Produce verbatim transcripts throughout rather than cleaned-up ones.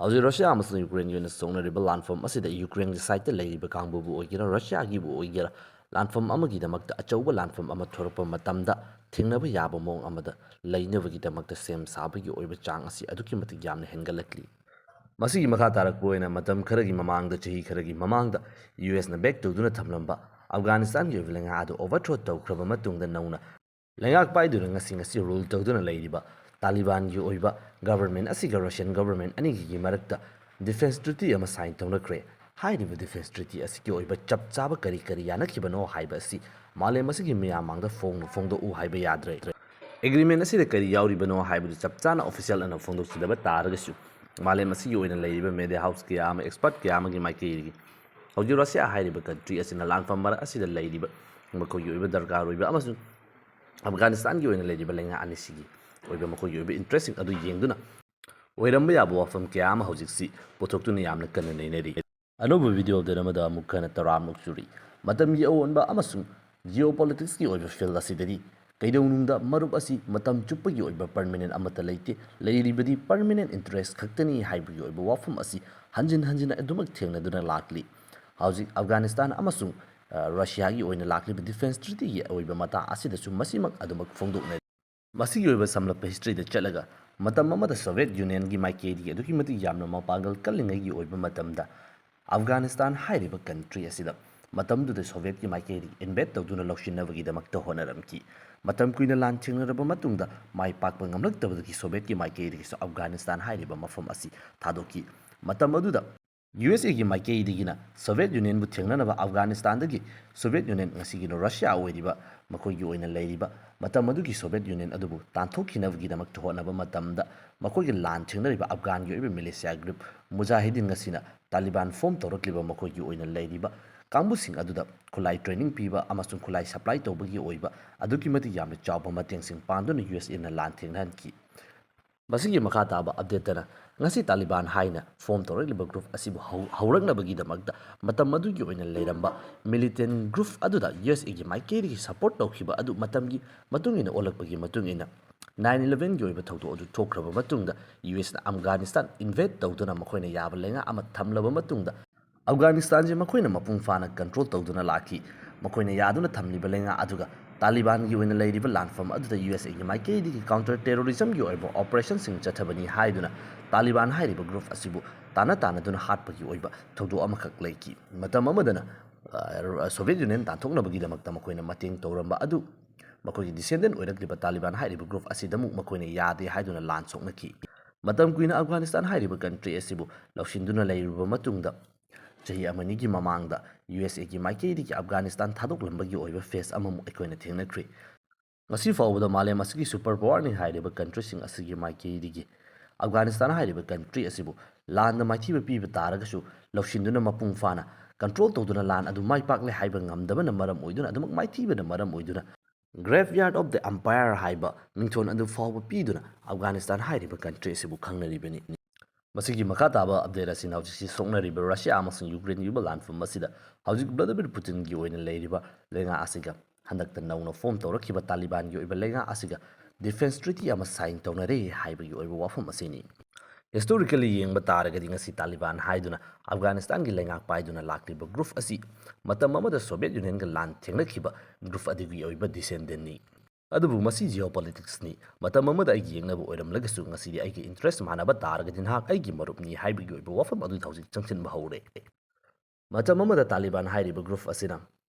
ꯍꯧꯖꯤꯛ ꯔꯁꯤꯌꯥ ꯑꯃꯁꯨꯡ ꯌꯨꯀ꯭ꯔꯦꯟꯒꯤ ꯑꯣꯏꯅ ꯁꯣꯛꯅꯔꯤꯕ ꯂꯥꯟꯐꯝ ꯑꯁꯤꯗ ꯌꯨꯀ꯭ꯔꯦꯟꯒꯤ ꯁꯥꯏꯠꯇ ꯂꯩꯔꯤꯕ ꯀꯥꯡꯕꯨꯕꯨ ꯑꯣꯏꯒꯦꯔꯥ, ꯔꯁꯤꯌꯥꯒꯤꯕꯨ ꯑꯣꯏꯒꯦꯔꯥ, ꯂꯥꯟꯐꯝ ꯑꯃꯒꯤꯗꯃꯛꯇ ꯑꯆꯧꯕ ꯂꯥꯟꯐꯝ ꯑꯃ ꯊꯣꯔꯛꯄ ꯃꯇꯝꯗ ꯊꯦꯡꯅꯕ ꯌꯥꯕ ꯃꯑꯣꯡ ꯑꯃꯗ ꯂꯩꯅꯕꯒꯤꯗꯃꯛꯇ ꯁꯦꯝ ꯁꯥꯕꯒꯤ ꯑꯣꯏꯕ ꯆꯥꯡ ꯑꯁꯤ ꯑꯗꯨꯛꯀꯤ ꯃꯇꯤꯛ ꯌꯥꯝꯅ ꯍꯦꯟꯒꯠꯂꯛꯂꯤ꯫ ꯃꯁꯤꯒꯤ ꯃꯈꯥ ꯇꯥꯔꯛꯄ ꯑꯣꯏꯅ ꯃꯇꯝ ꯈꯔꯒꯤ ꯃꯃꯥꯡꯗ, ꯆꯍꯤ ꯈꯔꯒꯤ ꯃꯃꯥꯡꯗ, ꯌꯨ ꯑꯦꯁꯅ ꯕꯦꯛ ꯇꯧꯗꯨꯅ ꯊꯝꯂꯝꯕ ꯑꯐꯒꯥꯅꯤꯁꯇꯥꯟꯒꯤ ꯑꯣꯏꯕ ꯂꯩꯉꯥꯛ ꯑꯗꯨ ꯑꯣꯚꯔꯊ꯭ꯔꯣ ꯇꯧꯈ꯭ꯔꯕ ꯃꯇꯨꯡꯗ ꯅꯧꯅ ꯂꯩꯉꯥꯛ ꯄꯥꯏꯗꯨꯅ ꯉꯁꯤ ꯉꯁꯤ ꯔꯨꯜ ꯇꯧꯗꯨꯅ ꯂꯩꯔꯤꯕ ꯇꯥꯂꯤꯕꯥꯟꯒꯤ ꯑꯣꯏꯕ ꯒꯚꯔꯟꯃꯦꯟꯠ ꯑꯁꯤꯒ ꯔꯁꯤꯌꯟ ꯒꯚꯔꯟꯃꯦꯟꯠ ꯑꯅꯤꯒꯤ ꯃꯔꯛꯇ ꯗꯤꯐꯦꯟꯁ ꯇ꯭ꯔꯤꯇꯤ ꯑꯃ ꯁꯥꯏꯟ ꯇꯧꯅꯈ꯭ꯔꯦ꯫ ꯍꯥꯏꯔꯤꯕ ꯗꯤꯐꯦꯟꯁ ꯇ꯭ꯔꯤꯇꯤ ꯑꯁꯤꯒꯤ ꯑꯣꯏꯕ ꯆꯞ ꯆꯥꯕ ꯀꯔꯤ ꯀꯔꯤ ꯌꯥꯅꯈꯤꯕꯅꯣ ꯍꯥꯏꯕ ꯑꯁꯤ ꯃꯥꯂꯦꯝ ꯑꯁꯤꯒꯤ ꯃꯤꯌꯥꯝ ꯃꯥꯡꯗ ꯐꯣꯡꯅ ꯐꯣꯡꯗꯣꯛꯎ ꯍꯥꯏꯕ ꯌꯥꯗ꯭ꯔꯦ꯫ ꯑꯦꯒ꯭ꯔꯤꯃꯦꯟꯠ ꯑꯁꯤꯗ ꯀꯔꯤ ꯌꯥꯎꯔꯤꯕꯅꯣ ꯍꯥꯏꯕꯗꯨ ꯆꯞ ꯆꯥꯅ ꯑꯣꯐꯤꯁꯤꯌꯦꯜ ꯑꯣꯏꯅ ꯐꯣꯡꯗꯣꯛꯆꯗꯕ ꯇꯥꯔꯒꯁꯨ, ꯃꯥꯂꯦꯝ ꯑꯁꯤꯒꯤ ꯑꯣꯏꯅ ꯂꯩꯔꯤꯕ ꯃꯦꯗꯤꯌꯥ ꯍꯥꯎꯁ ꯀꯌꯥ ꯑꯃ, ꯑꯦꯛꯁꯄꯔꯠ ꯀꯌꯥ ꯑꯃꯒꯤ ꯃꯥꯏꯀꯩꯗꯒꯤ ꯍꯧꯖꯤꯛ ꯔꯁꯤꯌꯥ ꯍꯥꯏꯔꯤꯕ ꯀꯟꯇ꯭ꯔꯤ ꯑꯁꯤꯅ ꯂꯥꯟꯐꯝ ꯃꯔꯛ ꯑꯁꯤꯗ ꯂꯩꯔꯤꯕ ꯃꯈꯣꯏꯒꯤ ꯑꯣꯏꯕ ꯗꯔꯀꯥꯔ ꯑꯣꯏꯕ ꯑꯃꯁꯨꯡ ꯑꯐꯒꯥꯅꯤꯁꯇꯥꯟꯒꯤ ꯑꯣꯏꯅ ꯂꯩꯔꯤꯕ ꯂꯩꯉꯥꯛ ꯑꯅꯤꯁꯤꯒꯤ ꯑꯣꯏꯕ ꯃꯈꯣꯏꯒꯤ ꯑꯣꯏꯕ ꯏꯟꯇꯔꯦꯁꯁꯤꯡ ꯑꯗꯨ ꯌꯦꯡꯗꯨꯅ ꯑꯣꯏꯔꯝꯕ ꯌꯥꯕ ꯋꯥꯐꯝ ꯀꯌꯥ ꯑꯃ ꯍꯧꯖꯤꯛꯁꯤ ꯄꯨꯊꯣꯛꯇꯨꯅ ꯌꯥꯝꯅ ꯀꯟꯅ ꯅꯩꯅꯔꯤ꯫ ꯑꯅꯧꯕ ꯚꯤꯗꯤꯑꯣ ꯑꯞꯗꯦꯠ ꯑꯃꯗ ꯑꯃꯨꯛ ꯍꯟꯅ ꯇꯔꯥꯝꯅ ꯑꯣꯛꯆꯔꯤ꯫ ꯃꯇꯝꯒꯤ ꯑꯑꯣꯟꯕ ꯑꯃꯁꯨꯡ ꯖꯤꯑꯣꯄꯣꯂꯤꯇꯤꯛꯁꯀꯤ ꯑꯣꯏꯕ ꯐꯤꯜꯗ ꯑꯁꯤꯗꯗꯤ ꯀꯩꯗꯧꯅꯨꯡꯗ ꯃꯔꯨꯞ ꯑꯁꯤ ꯃꯇꯝ ꯆꯨꯞꯄꯒꯤ ꯑꯣꯏꯕ ꯄꯔꯃꯤꯅꯦꯟ ꯑꯃꯠꯇ ꯂꯩꯇꯦ꯫ ꯂꯩꯔꯤꯕꯗꯤ ꯄꯔꯃꯤꯅꯦꯟ ꯏꯟꯇꯔꯦꯁ ꯈꯛꯇꯅꯤ ꯍꯥꯏꯕꯒꯤ ꯑꯣꯏꯕ ꯋꯥꯐꯝ ꯑꯁꯤ ꯍꯟꯖꯤꯟ ꯍꯟꯖꯤꯟ ꯑꯗꯨꯃꯛ ꯊꯦꯡꯅꯗꯨꯅ ꯂꯥꯛꯂꯤ꯫ ꯍꯧꯖꯤꯛ ꯑꯐꯒꯥꯅꯤꯁꯇꯥꯟ ꯑꯃꯁꯨꯡ, ꯑ, ꯔꯁꯤꯌꯥꯒꯤ ꯑꯣꯏꯅ ꯂꯥꯛꯂꯤꯕ ꯗꯤꯐꯦꯟꯁ ꯇ꯭ꯔꯤꯇꯤꯒꯤ ꯑꯣꯏꯕ ꯃꯇꯥꯡ ꯑꯁꯤꯗꯁꯨ ꯃꯁꯤꯃꯛ ꯑꯗꯨꯃꯛ ꯐꯣꯡꯗꯣꯛꯅꯔꯤ꯫ ꯃꯁꯤꯒꯤ ꯑꯣꯏꯕ ꯁꯝꯂꯞꯄ ꯍꯤꯁꯇ꯭ꯔꯤꯗ ꯆꯠꯂꯒ, ꯃꯇꯝ ꯑꯃꯗ ꯁꯣꯚꯤꯌꯦꯠ ꯌꯨꯅꯤꯌꯟꯒꯤ ꯃꯥꯏꯀꯩꯗꯒꯤ ꯑꯗꯨꯛꯀꯤ ꯃꯇꯤꯛ ꯌꯥꯝꯅ ꯃꯄꯥꯡꯒꯜ ꯀꯜꯂꯤꯉꯩꯒꯤ ꯑꯣꯏꯕ ꯃꯇꯝꯗ, ꯑꯐꯒꯥꯅꯤꯁꯇꯥꯟ ꯍꯥꯏꯔꯤꯕ ꯀꯟꯇ꯭ꯔꯤ ꯑꯁꯤꯗ ꯃꯇꯝꯗꯨꯗ ꯁꯣꯚꯤꯌꯦꯠꯀꯤ ꯃꯥꯏꯀꯩꯗꯒꯤ ꯏꯟꯚꯦꯠ ꯇꯧꯗꯨꯅ ꯂꯧꯁꯤꯟꯅꯕꯒꯤꯗꯃꯛꯇ ꯍꯣꯠꯅꯔꯝꯈꯤ꯫ ꯃꯇꯝ ꯀꯨꯏꯅ ꯂꯥꯟ ꯊꯦꯡꯅꯔꯕ ꯃꯇꯨꯡꯗ, ꯃꯥꯏ ꯄꯥꯛꯄ ꯉꯝꯂꯛꯇꯕꯗꯒꯤ ꯁꯣꯚꯤꯌꯦꯠꯀꯤ ꯃꯥꯏꯀꯩꯗꯒꯤꯁꯨ ꯑꯐꯒꯥꯅꯤꯁꯇꯥꯟ ꯍꯥꯏꯔꯤꯕ ꯃꯐꯝ ꯑꯁꯤ ꯊꯥꯗꯣꯛꯈꯤ꯫ ꯃꯇꯝ ꯑꯗꯨꯗ ꯌꯨ ꯑꯦꯁ ꯑꯦꯒꯤ ꯃꯥꯏꯀꯩꯗꯒꯤꯅ ꯁꯣꯚꯤꯌꯦꯠ ꯌꯨꯅꯤꯌꯟꯕꯨ ꯊꯦꯡꯅꯅꯕ ꯑꯐꯒꯥꯅꯤꯁꯇꯥꯟꯗꯒꯤ ꯁꯣꯚꯤꯌꯦꯠ ꯌꯨꯅꯤꯌꯟ, ꯉꯁꯤꯒꯤ ꯔꯁꯤꯌꯥ ꯑꯣꯏꯔꯤꯕ, ꯃꯈꯣꯏꯒꯤ ꯑꯣꯏꯅ ꯂꯩꯔꯤꯕ, ꯃꯇꯝ ꯑꯗꯨꯒꯤ ꯁꯣꯚꯤꯌꯦꯠ ꯌꯨꯅꯤꯌꯟ ꯑꯗꯨꯕꯨ ꯇꯥꯟꯊꯣꯛꯈꯤꯅꯕꯒꯤꯗꯃꯛꯇ ꯍꯣꯠꯅꯕ ꯃꯇꯝꯗ, ꯃꯈꯣꯏꯒꯤ ꯂꯥꯟ ꯊꯦꯡꯅꯔꯤꯕ ꯑꯐꯒꯥꯟꯒꯤ ꯑꯣꯏꯕ ꯃꯤꯂꯤꯁꯤꯌꯥ ꯒ꯭ꯔꯨꯞ ꯃꯨꯖꯥꯍꯤꯗꯤꯟ ꯑꯁꯤꯅ ꯇꯥꯂꯤꯕꯥꯟ ꯐꯣꯝ ꯇꯧꯔꯛꯂꯤꯕ ꯃꯈꯣꯏꯒꯤ ꯑꯣꯏꯅ ꯂꯩꯔꯤꯕ ꯀꯥꯡꯕꯨꯁꯤꯡ ꯑꯗꯨꯗ ꯈꯨꯠꯂꯥꯏ ꯇ꯭ꯔꯦꯅꯤꯡ ꯄꯤꯕ ꯑꯃꯁꯨꯡ ꯈꯨꯠꯂꯥꯏ ꯁꯄ꯭ꯂꯥꯏ ꯇꯧꯕꯒꯤ ꯑꯣꯏꯕ ꯑꯗꯨꯛꯀꯤ ꯃꯇꯤꯛ ꯌꯥꯝꯅ ꯆꯥꯎꯕ ꯃꯇꯦꯡꯁꯤꯡ ꯄꯥꯡꯗꯨꯅ ꯌꯨ ꯑꯦꯁ ꯑꯦꯅ ꯂꯥꯟ ꯊꯦꯡꯅꯍꯟꯈꯤ꯫ ꯃꯁꯤꯒꯤ ꯃꯈꯥ ꯇꯥꯕ ꯑꯞꯗꯦꯠꯇꯅ, ꯉꯁꯤ ꯇꯥꯂꯤꯕꯥꯟ ꯍꯥꯏꯅ ꯐꯣꯝ ꯇꯧꯔꯛꯂꯤꯕ ꯒ꯭ꯔꯨꯞ ꯑꯁꯤꯕꯨ ꯍꯧ-, ꯍꯧꯔꯛꯅꯕꯒꯤꯗꯃꯛꯇ ꯃꯇꯝ ꯑꯗꯨꯒꯤ ꯑꯣꯏꯅ ꯂꯩꯔꯝꯕ ꯃꯤꯂꯤꯇꯦꯟ ꯒ꯭ꯔꯨꯞ ꯑꯗꯨꯗ ꯌꯨ ꯑꯦꯁ ꯑꯦꯒꯤ ꯃꯥꯏꯀꯩꯗꯒꯤ ꯁꯄꯣꯔꯠ ꯇꯧꯈꯤꯕ ꯑꯗꯨ ꯃꯇꯝꯒꯤ ꯃꯇꯨꯡ ꯏꯟꯅ ꯑꯣꯜꯂꯛꯄꯒꯤ ꯃꯇꯨꯡ ꯏꯟꯅ ꯅꯥꯏꯟ ꯏꯂꯚꯦꯟꯒꯤ ꯑꯣꯏꯕ ꯊꯧꯗꯣꯛ ꯑꯗꯨ ꯊꯣꯛꯈ꯭ꯔꯕ ꯃꯇꯨꯡꯗ ꯌꯨ ꯑꯦꯁꯅ ꯑꯐꯒꯥꯅꯤꯁꯇꯥꯟ ꯏꯟꯚꯦꯗ ꯇꯧꯗꯨꯅ ꯃꯈꯣꯏꯅ ꯌꯥꯕ ꯂꯩꯉꯥꯛ ꯑꯃ ꯊꯝꯂꯕ ꯃꯇꯨꯡꯗ ꯑꯐꯒꯥꯅꯤꯁꯇꯥꯟꯁꯤ ꯃꯈꯣꯏꯅ ꯃꯄꯨꯡ ꯐꯥꯅ ꯀꯟꯇ꯭ꯔꯣꯜ ꯇꯧꯗꯨꯅ ꯂꯥꯛꯈꯤ꯫ ꯃꯈꯣꯏꯅ ꯌꯥꯗꯨꯅ ꯊꯝꯂꯤꯕ ꯂꯩꯉꯥꯛ ꯑꯗꯨꯒ ꯇꯥꯂꯤꯕꯥꯟꯒꯤ ꯑꯣꯏꯅ ꯂꯩꯔꯤꯕ ꯂꯥꯟꯐꯝ ꯑꯗꯨꯗ ꯌꯨ ꯑꯦꯁ ꯑꯦꯒꯤ ꯃꯥꯏꯀꯩꯗꯒꯤ ꯀꯥꯎꯟꯇꯔ ꯇꯦꯔꯣꯔꯤꯖꯝꯒꯤ ꯑꯣꯏꯕ ꯑꯣꯄꯔꯦꯁꯟꯁꯤꯡ ꯆꯠꯊꯕꯅꯤ ꯍꯥꯏꯗꯨꯅ ꯇꯥꯂꯤꯕꯥꯟ ꯍꯥꯏꯔꯤꯕ ꯒ꯭ꯔꯨꯞ ꯑꯁꯤꯕꯨ ꯇꯥꯟꯅ ꯇꯥꯟꯅꯗꯨꯅ ꯍꯥꯠꯄꯒꯤ ꯑꯣꯏꯕ ꯊꯧꯗꯣꯛ ꯑꯃꯈꯛ ꯂꯩꯈꯤ꯫ ꯃꯇꯝ ꯑꯃꯗꯅ, ꯑ, ꯁꯣꯚꯤꯌꯦꯠ ꯌꯨꯅꯤꯌꯟ ꯇꯥꯟꯊꯣꯛꯅꯕꯒꯤꯗꯃꯛꯇ ꯃꯈꯣꯏꯅ ꯃꯇꯦꯡ ꯇꯧꯔꯝꯕ ꯑꯗꯨ ꯃꯈꯣꯏꯒꯤ ꯗꯤꯁꯦꯟꯗꯦꯟ ꯑꯣꯏꯔꯛꯂꯤꯕ ꯇꯥꯂꯤꯕꯥꯟ ꯍꯥꯏꯔꯤꯕ ꯒ꯭ꯔꯨꯞ ꯑꯁꯤꯗꯃꯨꯛ ꯃꯈꯣꯏꯅ ꯌꯥꯗꯦ ꯍꯥꯏꯗꯨꯅ ꯂꯥꯟ ꯁꯣꯛꯅꯈꯤ꯫ ꯃꯇꯝ ꯀꯨꯏꯅ ꯑꯐꯒꯥꯅꯤꯁꯇꯥꯟ ꯍꯥꯏꯔꯤꯕ ꯀꯟꯇ꯭ꯔꯤ ꯑꯁꯤꯕꯨ ꯂꯧꯁꯤꯟꯗꯨꯅ ꯂꯩꯔꯨꯔꯕ ꯃꯇꯨꯡꯗ, ꯆꯍꯤ ꯑꯃꯅꯤꯒꯤ ꯃꯃꯥꯡꯗ ꯌꯨ ꯑꯦꯁ ꯑꯦꯒꯤ ꯃꯥꯏꯀꯩꯗꯒꯤ ꯑꯐꯒꯥꯅꯤꯁꯇꯥꯟ ꯊꯥꯗꯣꯛꯂꯝꯕꯒꯤ ꯑꯣꯏꯕ ꯐꯦꯁ ꯑꯃꯃꯨꯛ ꯑꯩꯈꯣꯏꯅ ꯊꯦꯡꯅꯈ꯭ꯔꯦ꯫ ꯉꯁꯤ ꯐꯥꯎꯕꯗ ꯃꯥꯂꯦꯝ ꯑꯁꯤꯒꯤ ꯁꯨꯄꯔ ꯄꯥꯋꯔꯅꯤ ꯍꯥꯏꯔꯤꯕ ꯀꯟꯇ꯭ꯔꯤꯁꯤꯡ ꯑꯁꯤꯒꯤ ꯃꯥꯏꯀꯩꯗꯒꯤ ꯑꯐꯒꯥꯅꯤꯁꯇꯥꯟ ꯍꯥꯏꯔꯤꯕ ꯀꯟꯇ꯭ꯔꯤ ꯑꯁꯤꯕꯨ ꯂꯥꯟꯗ ꯃꯥꯏꯊꯤꯕ ꯄꯤꯕ ꯇꯥꯔꯒꯁꯨ, ꯂꯧꯁꯤꯟꯗꯨꯅ ꯃꯄꯨꯡ ꯐꯥꯅ ꯀꯟꯇ꯭ꯔꯣꯜ ꯇꯧꯗꯨꯅ ꯂꯥꯟ ꯑꯗꯨ ꯃꯥꯏ ꯄꯥꯛꯂꯦ ꯍꯥꯏꯕ ꯉꯝꯗꯕꯅ ꯃꯔꯝ ꯑꯣꯏꯗꯨꯅ, ꯑꯗꯨꯃꯛ ꯃꯥꯏꯊꯤꯕꯅ ꯃꯔꯝ ꯑꯣꯏꯗꯨꯅ, Graveyard of the Empire ꯍꯥꯏꯕ ꯃꯤꯡꯊꯣꯟ ꯑꯗꯨ ꯐꯥꯎꯕ ꯄꯤꯗꯨꯅ ꯑꯐꯒꯥꯅꯤꯁꯇꯥꯟ ꯍꯥꯏꯔꯤꯕ ꯀꯟꯇ꯭ꯔꯤ ꯑꯁꯤꯕꯨ ꯈꯪꯅꯔꯤꯕꯅꯤ꯫ ꯃꯁꯤꯒꯤ ꯃꯈꯥ ꯇꯥꯕ ꯑꯞꯗꯦꯠ ꯑꯁꯤꯅ ꯍꯧꯖꯤꯛꯁꯤ ꯁꯣꯛꯅꯔꯤꯕ ꯔꯁꯤꯌꯥ ꯑꯃꯁꯨꯡ ꯌꯨꯀ꯭ꯔꯦꯟꯒꯤ ꯑꯣꯏꯕ ꯂꯥꯟꯐꯝ ꯑꯁꯤꯗ ꯍꯧꯖꯤꯛ ꯚ꯭ꯂꯥꯗꯤꯃꯤꯔ ꯄꯨꯇꯤꯟꯒꯤ ꯑꯣꯏꯅ ꯂꯩꯔꯤꯕ ꯂꯩꯉꯥꯛ ꯑꯁꯤꯒ ꯍꯟꯗꯛꯇ ꯅꯧꯅ ꯐꯣꯔꯝ ꯇꯧꯔꯛꯈꯤꯕ ꯇꯥꯂꯤꯕꯥꯟꯒꯤ ꯑꯣꯏꯕ ꯂꯩꯉꯥꯛ ꯑꯁꯤꯒ ꯗꯤꯐꯦꯟꯁ ꯇ꯭ꯔꯤꯇꯤ ꯑꯃ ꯁꯥꯏꯟ ꯇꯧꯅꯔꯦ ꯍꯥꯏꯕꯒꯤ ꯑꯣꯏꯕ ꯋꯥꯐꯝ ꯑꯁꯤꯅꯤ꯫ ꯍꯤꯁꯇꯣꯔꯤꯀꯦꯜꯂꯤ ꯌꯦꯡꯕ ꯇꯥꯔꯒꯗꯤ ꯉꯁꯤ ꯇꯥꯂꯤꯕꯥꯟ ꯍꯥꯏꯗꯨꯅ ꯑꯐꯒꯥꯅꯤꯁꯇꯥꯟꯒꯤ ꯂꯩꯉꯥꯛ ꯄꯥꯏꯗꯨꯅ ꯂꯥꯛꯂꯤꯕ ꯒ꯭ꯔꯨꯞ ꯑꯁꯤ ꯃꯇꯝ ꯑꯃꯗ ꯁꯣꯚꯤꯌꯦꯠ ꯌꯨꯅꯤꯌꯟꯒ ꯂꯥꯟ ꯊꯦꯡꯅꯈꯤꯕ ꯒ꯭ꯔꯨꯞ ꯑꯗꯨꯒꯤ ꯑꯣꯏꯕ ꯗꯤꯁꯦꯟꯗꯦꯟꯅꯤ꯫ ꯑꯗꯨꯕꯨ ꯃꯁꯤ ꯖꯤꯑꯣꯄꯣꯂꯤꯇꯤꯛꯁꯅꯤ꯫ ꯃꯇꯝ ꯑꯃꯗ ꯑꯩꯒꯤ ꯌꯦꯛꯅꯕ ꯑꯣꯏꯔꯝꯂꯒꯁꯨ ꯉꯁꯤꯗꯤ ꯑꯩꯒꯤ ꯏꯟꯇꯔꯦꯁ ꯃꯥꯟꯅꯕ ꯇꯥꯔꯒꯗꯤ ꯅꯍꯥꯛ ꯑꯩꯒꯤ ꯃꯔꯨꯞꯅꯤ ꯍꯥꯏꯕꯒꯤ ꯑꯣꯏꯕ ꯋꯥꯐꯝ ꯑꯗꯨꯗ ꯍꯧꯖꯤꯛ ꯆꯪꯁꯤꯟꯕ ꯍꯧꯔꯦ꯫ ꯃꯇꯝ ꯑꯃꯗ ꯇꯥꯂꯤꯕꯥꯟ ꯍꯥꯏꯔꯤꯕ ꯒ꯭ꯔꯨꯞ ꯑꯁꯤꯅ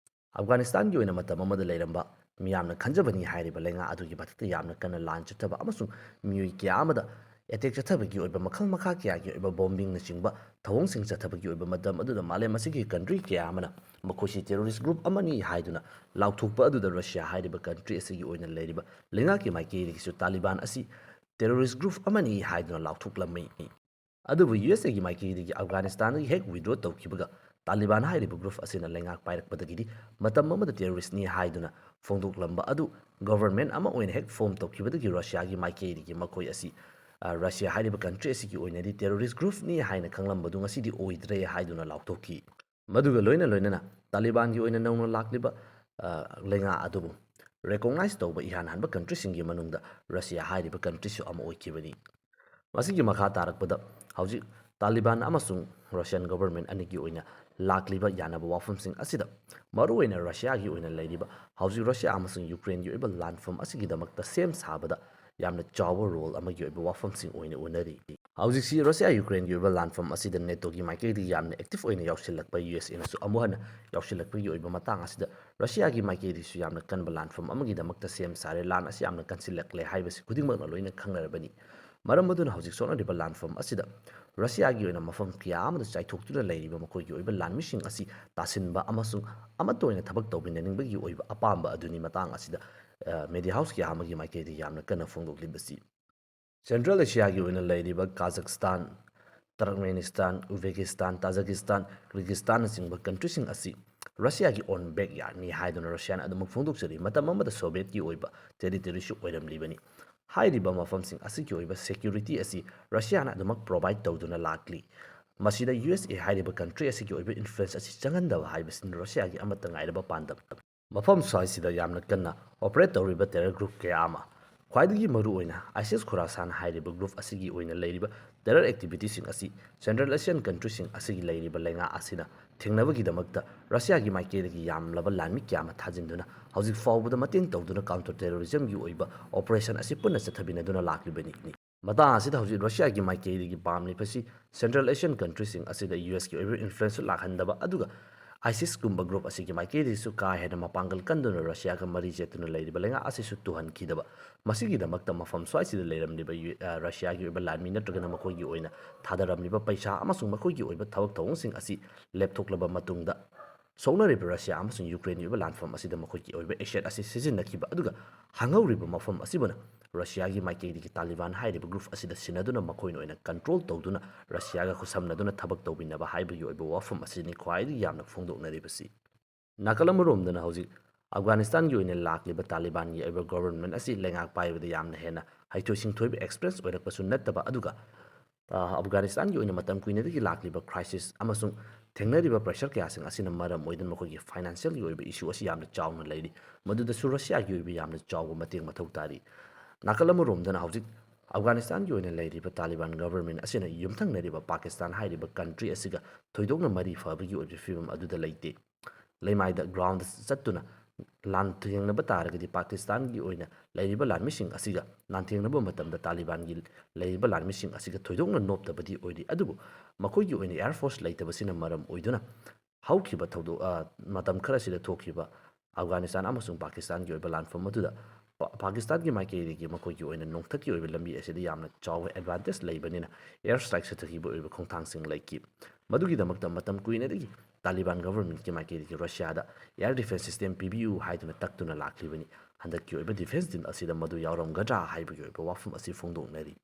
ꯑꯐꯒꯥꯅꯤꯁꯇꯥꯟꯒꯤ ꯑꯣꯏꯅ ꯃꯇꯝ ꯑꯃꯗ ꯂꯩꯔꯝꯕ ꯃꯤꯌꯥꯝꯅ ꯈꯟꯖꯕꯅꯤ ꯍꯥꯏꯔꯤꯕ ꯂꯩꯉꯥꯛ ꯑꯗꯨꯒꯤ ꯃꯊꯛꯇ ꯌꯥꯝꯅ ꯀꯟꯅ ꯂꯥꯟ ꯆꯠꯊꯕ ꯑꯃꯁꯨꯡ ꯃꯤꯑꯣꯏ ꯀꯌꯥ ꯑꯃꯗ ꯑꯦꯇꯦꯛ ꯆꯠꯊꯕꯒꯤ ꯑꯣꯏꯕ ꯃꯈꯜ ꯃꯈꯥ ꯀꯌꯥꯒꯤ ꯑꯣꯏꯕ ꯕꯣꯝꯕꯤꯡꯅꯆꯤꯡꯕ ꯊꯧꯑꯣꯡꯁꯤꯡ ꯆꯠꯊꯕꯒꯤ ꯑꯣꯏꯕ ꯃꯇꯝ ꯑꯗꯨꯗ ꯃꯥꯂꯦꯝ ꯑꯁꯤꯒꯤ ꯀꯟꯇ꯭ꯔꯤ ꯀꯌꯥ ꯑꯃꯅ ꯃꯈꯣꯏꯁꯤ ꯇꯦꯔꯣꯔꯤꯁ ꯒ꯭ꯔꯨꯞ ꯑꯃꯅꯤ ꯍꯥꯏꯗꯨꯅ ꯂꯥꯎꯊꯣꯛꯄ ꯑꯗꯨꯗ ꯔꯁꯤꯌꯥ ꯍꯥꯏꯔꯤꯕ ꯀꯟꯇ꯭ꯔꯤ ꯑꯁꯤꯒꯤ ꯑꯣꯏꯅ ꯂꯩꯔꯤꯕ ꯂꯩꯉꯥꯛꯀꯤ ꯃꯥꯏꯀꯩꯗꯒꯤꯁꯨ ꯇꯥꯂꯤꯕꯥꯟ ꯑꯁꯤ ꯇꯦꯔꯣꯔꯤꯁ ꯒ꯭ꯔꯨꯞ ꯑꯃꯅꯤ ꯍꯥꯏꯗꯨꯅ ꯂꯥꯎꯊꯣꯛꯂꯝꯃꯤ꯫ ꯑꯗꯨꯕꯨ ꯌꯨ ꯑꯦꯁ ꯑꯦꯒꯤ ꯃꯥꯏꯀꯩꯗꯒꯤ ꯑꯐꯒꯥꯅꯤꯁꯇꯥꯟꯗꯒꯤ ꯍꯦꯛ ꯋꯤꯗ꯭ꯔꯣ ꯇꯧꯈꯤꯕꯒ ꯇꯥꯂꯤꯕꯥꯟ ꯍꯥꯏꯔꯤꯕ ꯒ꯭ꯔꯨꯞ ꯑꯁꯤꯅ ꯂꯩꯉꯥꯛ ꯄꯥꯏꯔꯛꯄꯗꯒꯤꯗꯤ ꯃꯇꯝ ꯑꯃꯗ ꯇꯦꯔꯣꯔꯤꯁꯅꯤ ꯍꯥꯏꯗꯨꯅ ꯐꯣꯡꯗꯣꯛꯂꯝꯕ ꯑꯗꯨ ꯒꯣꯚꯔꯟꯃꯦꯟꯠ ꯑꯃ ꯑꯣꯏꯅ ꯍꯦꯛ ꯐꯣꯔꯝ ꯇꯧꯈꯤꯕꯗꯒꯤ ꯔꯁꯤꯌꯥꯒꯤ ꯃꯥꯏꯀꯩꯗꯒꯤ ꯃꯈꯣꯏ ꯑꯁꯤ, ꯑ, ꯔꯁꯤꯌꯥ ꯍꯥꯏꯔꯤꯕ ꯀꯟꯇ꯭ꯔꯤ ꯑꯁꯤꯒꯤ ꯑꯣꯏꯅꯗꯤ ꯇꯦꯔꯣꯔꯤꯁ ꯒ꯭ꯔꯨꯞꯅꯤ ꯍꯥꯏꯅ ꯈꯪꯂꯝꯕꯗꯨ ꯉꯁꯤꯗꯤ ꯑꯣꯏꯗ꯭ꯔꯦ ꯍꯥꯏꯗꯨꯅ ꯂꯥꯎꯊꯣꯛꯈꯤ꯫ ꯃꯗꯨꯒ ꯂꯣꯏꯅ ꯂꯣꯏꯅꯅ ꯇꯥꯂꯤꯕꯥꯟꯒꯤ ꯑꯣꯏꯅ ꯅꯧꯅ ꯂꯥꯛꯂꯤꯕ, ꯑ, ꯂꯩꯉꯥꯛ ꯑꯗꯨꯕꯨ recognize ꯇꯧꯕ ꯏꯍꯥꯟ ꯍꯥꯟꯕ countryꯁꯤꯡꯒꯤ ꯃꯅꯨꯡꯗ ꯔꯁꯤꯌꯥ ꯍꯥꯏꯔꯤꯕ countryꯁꯨ ꯑꯃ ꯑꯣꯏꯈꯤꯕꯅꯤ꯫ ꯃꯁꯤꯒꯤ ꯃꯈꯥ ꯇꯥꯔꯛꯄꯗ ꯍꯧꯖꯤꯛ ꯇꯥꯂꯤꯕꯥꯟ ꯑꯃꯁꯨꯡ Russian government ꯑꯅꯤꯒꯤ ꯑꯣꯏꯅ ꯂꯥꯛꯂꯤꯕ ꯌꯥꯅꯕ ꯋꯥꯐꯝꯁꯤꯡ ꯑꯁꯤꯗ ꯃꯔꯨꯑꯣꯏꯅ ꯔꯁꯤꯌꯥꯒꯤ ꯑꯣꯏꯅ ꯂꯩꯔꯤꯕ ꯍꯧꯖꯤꯛ ꯔꯁꯤꯌꯥ ꯑꯃꯁꯨꯡ ꯌꯨꯀ꯭ꯔꯦꯟꯒꯤ ꯑꯣꯏꯕ ꯂꯥꯟꯐꯝ ꯑꯁꯤꯒꯤꯗꯃꯛꯇ ꯁꯦꯝ ꯁꯥꯕꯗ ꯌꯥꯝꯅ ꯆꯥꯎꯕ role ꯑꯃꯒꯤ ꯑꯣꯏꯕ ꯋꯥꯐꯝꯁꯤꯡ ꯑꯣꯏꯅ ꯎꯅꯔꯤ꯫ ꯍꯧꯖꯤꯛꯁꯤ ꯔꯁꯤꯌꯥ ꯌꯨꯀ꯭ꯔꯦꯟꯒꯤ ꯑꯣꯏꯕ ꯂꯥꯟꯐꯝ ꯑꯁꯤꯗ NATOꯒꯤ ꯃꯥꯏꯀꯩꯗꯒꯤ ꯌꯥꯝꯅ active ꯑꯣꯏꯅ ꯌꯥꯎꯁꯤꯜꯂꯛꯄ USAꯅꯁꯨ ꯑꯃꯨꯛ ꯍꯟꯅ ꯌꯥꯎꯁꯤꯜꯂꯛꯄꯒꯤ ꯑꯣꯏꯕ ꯃꯇꯥꯡ ꯑꯁꯤꯗ ꯔꯁꯤꯌꯥꯒꯤ ꯃꯥꯏꯀꯩꯗꯒꯤꯁꯨ ꯌꯥꯝꯅ ꯀꯟꯕ ꯂꯥꯟꯐꯝ ꯑꯃꯒꯤꯗꯃꯛꯇ ꯁꯦꯝ ꯁꯥꯔꯦ꯫ ꯂꯥꯟ ꯑꯁꯤ ꯌꯥꯝꯅ ꯀꯟꯁꯤꯜꯂꯛꯂꯦ ꯍꯥꯏꯕꯁꯤ ꯈꯨꯗꯤꯡꯃꯛꯅ ꯂꯣꯏꯅ ꯈꯪꯅꯔꯕꯅꯤ꯫ ꯃꯔꯝ ꯑꯗꯨꯅ ꯍꯧꯖꯤꯛ ꯁꯣꯛꯅꯔꯤꯕ ꯂꯥꯟꯐꯝ ꯑꯁꯤꯗ ꯔꯁꯤꯌꯥꯒꯤ ꯑꯣꯏꯅ ꯃꯐꯝ ꯀꯌꯥ ꯑꯃꯗ ꯆꯥꯏꯊꯣꯛꯇꯨꯅ ꯂꯩꯔꯤꯕ ꯃꯈꯣꯏꯒꯤ ꯑꯣꯏꯕ ꯂꯥꯟꯃꯤꯁꯤꯡ ꯑꯁꯤ ꯇꯥꯁꯤꯟꯕ ꯑꯃꯁꯨꯡ ꯑꯃꯠꯇ ꯑꯣꯏꯅ ꯊꯕꯛ ꯇꯧꯃꯤꯟꯅꯅꯤꯡꯕꯒꯤ ꯑꯣꯏꯕ ꯑꯄꯥꯝꯕ ꯑꯗꯨꯅꯤ ꯃꯇꯥꯡ ꯑꯁꯤꯗ, ꯑ, media house ꯀꯌꯥ ꯑꯃꯒꯤ ꯃꯥꯏꯀꯩꯗꯒꯤ ꯌꯥꯝꯅ ꯀꯟꯅ ꯐꯣꯡꯗꯣꯛꯂꯤꯕꯁꯤ꯫ Central Asiaꯒꯤ ꯑꯣꯏꯅ ꯂꯩꯔꯤꯕ ꯀꯥꯖꯥꯈꯁꯇꯥꯟ, ꯇꯔꯛꯃꯦꯅꯤꯁꯇꯥꯟ, ꯎꯖꯕꯦꯀꯤꯁꯇꯥꯟ, ꯇꯥꯖꯥꯀꯤꯁꯇꯥꯟ, ꯀꯤꯔꯒꯤꯁꯇꯥꯟꯅꯆꯤꯡꯕ countryꯁꯤꯡ ꯑꯁꯤ ꯔꯁꯤꯌꯥꯒꯤ own backyardꯅꯤ ꯍꯥꯏꯗꯨꯅ ꯔꯁꯤꯌꯥꯅ ꯑꯗꯨꯃꯛ ꯐꯣꯡꯗꯣꯛꯆꯔꯤ꯫ ꯃꯇꯝ ꯑꯃꯗ Sovietꯀꯤ ꯑꯣꯏꯕ territoryꯁꯨ ꯑꯣꯏꯔꯝꯂꯤꯕꯅꯤ꯫ ꯍꯥꯏꯔꯤꯕ ꯃꯐꯝꯁꯤꯡ ꯑꯁꯤꯒꯤ ꯑꯣꯏꯕ security ꯑꯁꯤ ꯔꯁꯤꯌꯥꯅ ꯑꯗꯨꯃꯛ provide ꯇꯧꯗꯨꯅ ꯂꯥꯛꯂꯤ꯫ ꯃꯁꯤꯗ USA ꯍꯥꯏꯔꯤꯕ country ꯑꯁꯤꯒꯤ ꯑꯣꯏꯕ influence ꯑꯁꯤ ꯆꯪꯍꯟꯗꯕ ꯍꯥꯏꯕꯁꯤꯅꯤ ꯔꯁꯤꯌꯥꯒꯤ ꯑꯃꯠꯇ ꯉꯥꯏꯔꯕ ꯄꯥꯟꯗꯝ꯫ ꯃꯐꯝ ꯁ꯭ꯋꯥꯏꯁꯤꯗ ꯌꯥꯝꯅ ꯀꯟꯅ operate ꯇꯧꯔꯤꯕ terror group ꯀꯌꯥ ꯑꯃ, ꯈ꯭ꯋꯥꯏꯗꯒꯤ ꯃꯔꯨꯑꯣꯏꯅ ISIS Khorasan ꯍꯥꯏꯔꯤꯕ group ꯑꯁꯤꯒꯤ ꯑꯣꯏꯅ ꯂꯩꯔꯤꯕ terror activityꯁꯤꯡ ꯑꯁꯤ Central Asian countryꯁꯤꯡ ꯑꯁꯤꯒꯤ ꯂꯩꯔꯤꯕ ꯂꯩꯉꯥꯛ ꯑꯁꯤꯅ ꯊꯤꯡꯅꯕꯒꯤꯗꯃꯛꯇ ꯔꯁꯤꯌꯥꯒꯤ ꯃꯥꯏꯀꯩꯗꯒꯤ ꯌꯥꯝꯂꯕ ꯂꯥꯟꯃꯤ ꯀꯌꯥ ꯑꯃ ꯊꯥꯖꯤꯟꯗꯨꯅ ꯍꯧꯖꯤꯛ ꯐꯥꯎꯕꯗ ꯃꯇꯦꯡ ꯇꯧꯗꯨꯅ counter terrorismꯒꯤ ꯑꯣꯏꯕ operation ꯑꯁꯤ ꯄꯨꯟꯅ ꯆꯠꯊꯃꯤꯟꯅꯗꯨꯅ ꯂꯥꯛꯂꯤꯕꯅꯤ꯫ ꯃꯇꯥꯡ ꯑꯁꯤꯗ ꯍꯧꯖꯤꯛ ꯔꯁꯤꯌꯥꯒꯤ ꯃꯥꯏꯀꯩꯗꯒꯤ ꯄꯥꯝꯂꯤꯕꯁꯤ Central Asian countryꯁꯤꯡ ꯑꯁꯤꯗ USꯀꯤ ꯑꯣꯏꯕ influenceꯁꯨ ꯂꯥꯛꯍꯟꯗꯕ, ꯑꯗꯨꯒ ISISꯀꯨꯝꯕ group ꯑꯁꯤꯒꯤ ꯃꯥꯏꯀꯩꯗꯒꯤꯁꯨ ꯀꯥ ꯍꯦꯟꯅ ꯃꯄꯥꯡꯒꯜ ꯀꯟꯗꯨꯅ ꯔꯁꯤꯌꯥꯒ ꯃꯔꯤ ꯆꯦꯠꯇꯨꯅ ꯂꯩꯔꯤꯕ ꯂꯩꯉꯥꯛ ꯑꯁꯤꯁꯨ ꯇꯨꯍꯟꯈꯤꯗꯕ꯫ ꯃꯁꯤꯒꯤꯗꯃꯛꯇ ꯃꯐꯝ ꯁ꯭ꯋꯥꯏꯁꯤꯗ ꯂꯩꯔꯝꯂꯤꯕ ꯌꯨ-, ꯑ, ꯔꯁꯤꯌꯥꯒꯤ ꯑꯣꯏꯕ ꯂꯥꯟꯃꯤ ꯅꯠꯇ꯭ꯔꯒꯅ ꯃꯈꯣꯏꯒꯤ ꯑꯣꯏꯅ ꯊꯥꯗꯔꯝꯂꯤꯕ ꯄꯩꯁꯥ ꯑꯃꯁꯨꯡ ꯃꯈꯣꯏꯒꯤ ꯑꯣꯏꯕ ꯊꯕꯛ ꯊꯧꯑꯣꯡꯁꯤꯡ ꯑꯁꯤ ꯂꯦꯞꯊꯣꯛꯂꯕ ꯃꯇꯨꯡꯗ, ꯁꯣꯛꯅꯔꯤꯕ ꯔꯁꯤꯌꯥ ꯑꯃꯁꯨꯡ ꯌꯨꯀ꯭ꯔꯦꯟꯒꯤ ꯑꯣꯏꯕ ꯂꯥꯟꯐꯝ ꯑꯁꯤꯗ ꯃꯈꯣꯏꯒꯤ ꯑꯣꯏꯕ asset ꯑꯁꯤ ꯁꯤꯖꯤꯟꯅꯈꯤꯕ, ꯑꯗꯨꯒ ꯍꯥꯡꯍꯧꯔꯤꯕ ꯃꯐꯝ ꯑꯁꯤꯕꯨꯅ ꯔꯁꯤꯌꯥꯒꯤ ꯃꯥꯏꯀꯩꯗꯒꯤ ꯇꯥꯂꯤꯕꯥꯟ ꯍꯥꯏꯔꯤꯕ group ꯑꯁꯤꯗ ꯁꯤꯟꯅꯗꯨꯅ ꯃꯈꯣꯏꯅ ꯑꯣꯏꯅ control ꯇꯧꯗꯨꯅ ꯔꯁꯤꯌꯥꯒ ꯈꯨꯠꯁꯝꯅꯗꯨꯅ ꯊꯕꯛ ꯇꯧꯃꯤꯟꯅꯕ ꯍꯥꯏꯕꯒꯤ ꯑꯣꯏꯕ ꯋꯥꯐꯝ ꯑꯁꯤꯅꯤ ꯈ꯭ꯋꯥꯏꯗꯒꯤ ꯌꯥꯝꯅ ꯐꯣꯡꯗꯣꯛꯅꯔꯤꯕꯁꯤ꯫ ꯅꯥꯀꯜ ꯑꯃꯔꯣꯝꯗꯅ ꯍꯧꯖꯤꯛ ꯑꯐꯒꯥꯅꯤꯁꯇꯥꯟꯒꯤ ꯑꯣꯏꯅ ꯂꯥꯛꯂꯤꯕ ꯇꯥꯂꯤꯕꯥꯟꯒꯤ ꯑꯣꯏꯕ government ꯑꯁꯤ ꯂꯩꯉꯥꯛ ꯄꯥꯏꯕꯗ ꯌꯥꯝꯅ ꯍꯦꯟꯅ ꯍꯩꯊꯣꯏ ꯁꯤꯡꯊꯣꯏꯕ experience ꯑꯣꯏꯔꯛꯄꯁꯨ ꯅꯠꯇꯕ, ꯑꯗꯨꯒ, ꯑ, ꯑꯐꯒꯥꯅꯤꯁꯇꯥꯟꯒꯤ ꯑꯣꯏꯅ ꯃꯇꯝ ꯀꯨꯏꯅꯗꯒꯤ ꯂꯥꯛꯂꯤꯕ crisis ꯑꯃꯁꯨꯡ ꯊꯦꯡꯅꯔꯤꯕ pressure ꯀꯌꯥꯁꯤꯡ ꯑꯁꯤꯅ ꯃꯔꯝ ꯑꯣꯏꯗꯨꯅ ꯃꯈꯣꯏꯒꯤ financialꯒꯤ ꯑꯣꯏꯕ issue ꯑꯁꯤ ꯌꯥꯝꯅ ꯆꯥꯎꯅ ꯂꯩꯔꯤ꯫ ꯃꯗꯨꯗꯁꯨ ꯔꯁꯤꯌꯥꯒꯤ ꯑꯣꯏꯕ ꯌꯥꯝꯅ ꯆꯥꯎꯕ ꯃꯇꯦꯡ ꯃꯊꯧ ꯇꯥꯔꯤ꯫ ꯅꯥꯀꯜ ꯑꯃꯔꯣꯝꯗꯅ ꯍꯧꯖꯤꯛ ꯑꯐꯒꯥꯅꯤꯁꯇꯥꯟꯒꯤ ꯑꯣꯏꯅ ꯂꯩꯔꯤꯕ ꯇꯥꯂꯤꯕꯥꯟ government ꯑꯁꯤꯅ ꯌꯨꯝꯊꯪꯅꯔꯤꯕ ꯄꯥꯀꯤꯁꯇꯥꯟ ꯍꯥꯏꯔꯤꯕ country ꯑꯁꯤꯒ ꯊꯣꯏꯗꯣꯛꯅ ꯃꯔꯤ ꯐꯕꯒꯤ ꯑꯣꯏꯕ ꯐꯤꯕꯝ ꯑꯗꯨꯗ ꯂꯩꯇꯦ꯫ ꯂꯩꯃꯥꯏꯗ ground ꯆꯠꯇꯨꯅ ꯂꯥꯟꯊꯦꯡꯅꯕ ꯇꯥꯔꯒꯗꯤ ꯄꯥꯀꯤꯁꯇꯥꯟꯒꯤ ꯑꯣꯏꯅ ꯂꯩꯔꯤꯕ ꯂꯥꯟꯃꯤꯁꯤꯡ ꯑꯁꯤꯒ ꯂꯥꯟꯊꯦꯡꯅꯕ ꯃꯇꯝꯗ ꯇꯥꯂꯤꯕꯥꯟꯒꯤ ꯂꯩꯔꯤꯕ ꯂꯥꯟꯃꯤꯁꯤꯡ ꯑꯁꯤꯒ ꯊꯣꯏꯗꯣꯛꯅ ꯅꯣꯞꯇꯕꯗꯤ ꯑꯣꯏꯔꯤ꯫ ꯑꯗꯨꯕꯨ ꯃꯈꯣꯏꯒꯤ ꯑꯣꯏꯅ air force ꯂꯩꯇꯕꯁꯤꯅ ꯃꯔꯝ ꯑꯣꯏꯗꯨꯅ ꯍꯧꯈꯤꯕ ꯊꯧꯗꯣꯛ, ꯑ, ꯃꯇꯝ ꯈꯔꯁꯤꯗ ꯊꯣꯛꯈꯤꯕ ꯑꯐꯒꯥꯅꯤꯁꯇꯥꯟ ꯑꯃꯁꯨꯡ ꯄꯥꯀꯤꯁꯇꯥꯟꯒꯤ ꯑꯣꯏꯕ ꯂꯥꯟꯐꯝ ꯑꯗꯨꯗ ꯄꯥ-, ꯄꯥꯀꯤꯁꯇꯥꯟꯒꯤ ꯃꯥꯏꯀꯩꯗꯒꯤ ꯃꯈꯣꯏꯒꯤ ꯑꯣꯏꯅ ꯅꯣꯡꯊꯛꯀꯤ ꯑꯣꯏꯕ ꯂꯝꯕꯤ ꯑꯁꯤꯗ ꯌꯥꯝꯅ ꯆꯥꯎꯕ advantage ꯂꯩꯕꯅꯤꯅ air strike ꯆꯠꯊꯈꯤꯕ ꯑꯣꯏꯕ ꯈꯣꯡꯊꯥꯡꯁꯤꯡ ꯂꯩꯈꯤ꯫ ꯃꯗꯨꯒꯤꯗꯃꯛꯇ ꯃꯇꯝ ꯀꯨꯏꯅꯗꯒꯤ ꯇꯥꯂꯤꯕꯥꯟ governmentꯀꯤ ꯃꯥꯏꯀꯩꯗꯒꯤ ꯔꯁꯤꯌꯥꯗ air defence system ꯄꯤꯕꯤꯌꯨ ꯍꯥꯏꯗꯨꯅ ꯇꯛꯇꯨꯅ ꯂꯥꯛꯂꯤꯕꯅꯤ꯫ ꯍꯟꯗꯛꯀꯤ ꯑꯣꯏꯕ defence deal ꯑꯁꯤꯗ ꯃꯗꯨ ꯌꯥꯎꯔꯝꯒꯗ꯭ꯔꯥ ꯍꯥꯏꯕꯒꯤ ꯑꯣꯏꯕ ꯋꯥꯐꯝ ꯑꯁꯤ ꯐꯣꯡꯗꯣꯛꯅꯔꯤ꯫